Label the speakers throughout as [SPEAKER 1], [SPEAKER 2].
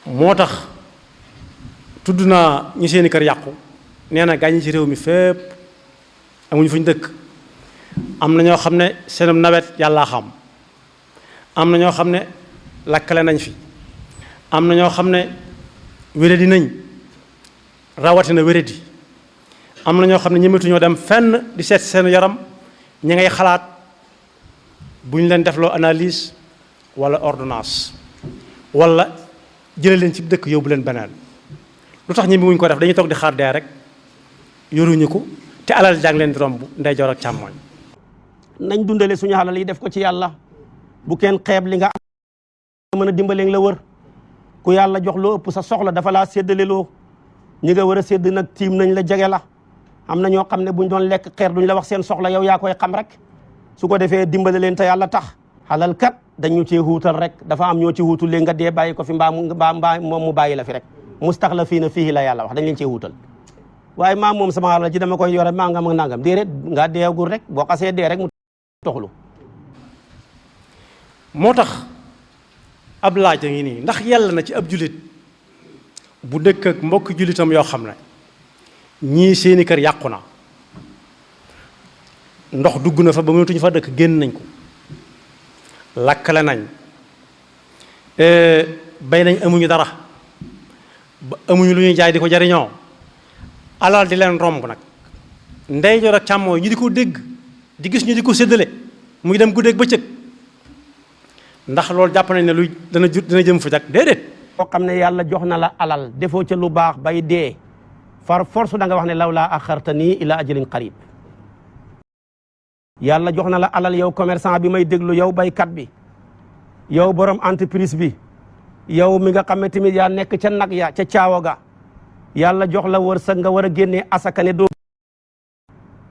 [SPEAKER 1] moo tax tudd naa ñi seeni kër yàqu nee na gàññi ci réew mi fépp amuñu fu ñu dëkk. am na ñoo xam ne seenum nawet yàllaa xam am na ñoo xam ne lakkale nañ fi am na ñoo xam ne wéradi nañ rawatina wéradi am na ñoo xam ne ñemetuñoo dem fenn di seet seen yaram ñi ngay xalaat bu ñu leen defloo analyse wala ordonnance wala jële leen ci dëkk yóbbu leen beneen lu tax ñi wuñ ko def dañuy toog di xaar dee rek yoruñu ko te alal jàng leen di romb ndeyjoor ak càmmooñ.
[SPEAKER 2] nañ dundale suñu alal yi def ko ci yàlla bu kenn xeeb li nga am mën a dimbale la wër ku yàlla jox loo ëpp sa soxla dafa laa séddale loo ñi nga war a sédd nag tiim nañ la jege la am na ñoo xam ne buñ doon lekk xeer duñ la wax seen soxla yow yaa koy xam rek su ko defee dimbale leen te yàlla tax xalal kat dañu cee huutal rek dafa am ñoo ci huutul léegi nga dee bàyyi ko fi mbaa moom mu bàyyi la fi rek mustaxlafiina fiihi la yàlla wax dañ leen cee huutal waaye maa moom sama alal ji dama koy yore maa ngam ak nangam déedéet nga deegul rek boo xasee dee rek mu toxlu.
[SPEAKER 1] moo tax ab laaj a ngi nii ndax yàlla na ci ab julit bu dëkk ak mbokki julitam yoo xam ne ñii seeni kër yàqu na ndox dugg na fa ba mënatuñu fa dëkk génn nañ ko lakkale nañ bay nañ amuñu dara ba amuñu lu ñuy jaay di ko jariñoo alal di leen romb nag ndeyjoor ak càmmooñ ñu di ko dégg di gis ñu di ko séddale muy dem guddeeg bëccëg ndax loolu jàpp nañ ne luy dina jëm fa jak déedéet.
[SPEAKER 2] boo xam ne yàlla jox na la alal defoo ca lu baax bay dee far force da nga wax ne lawlaa axartanii ila ajalin qarib yàlla jox na la alal yow commerçant bi may déglu yow baykat bi yow borom entreprise bi yow mi nga xam ne tamit yaa nekk ca nag ya ca caawa ga yàlla jox la wërsëg nga war a génnee asaka ne doo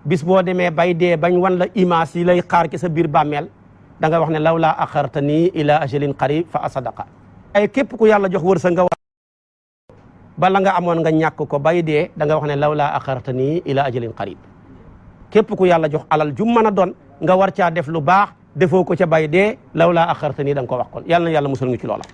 [SPEAKER 2] bis boo demee bay dee bañ wan la image yi lay xaar ci sa biir bàmmeel da nga wax ne lawlaa axartanii ila ajalin qarib fa asadaqa ay képp ku yàlla jox wërsëg nga war bala nga amoon nga ñàkk ko bay dee da nga wax ne lawlaa axartanii ila ajalin qarib képp ku yàlla jox alal ju mën a doon nga war caa def lu baax defoo ko ca bay dee lawlaa axartanii da nga ko wax kon yàlla na yàlla musal nga ci loola.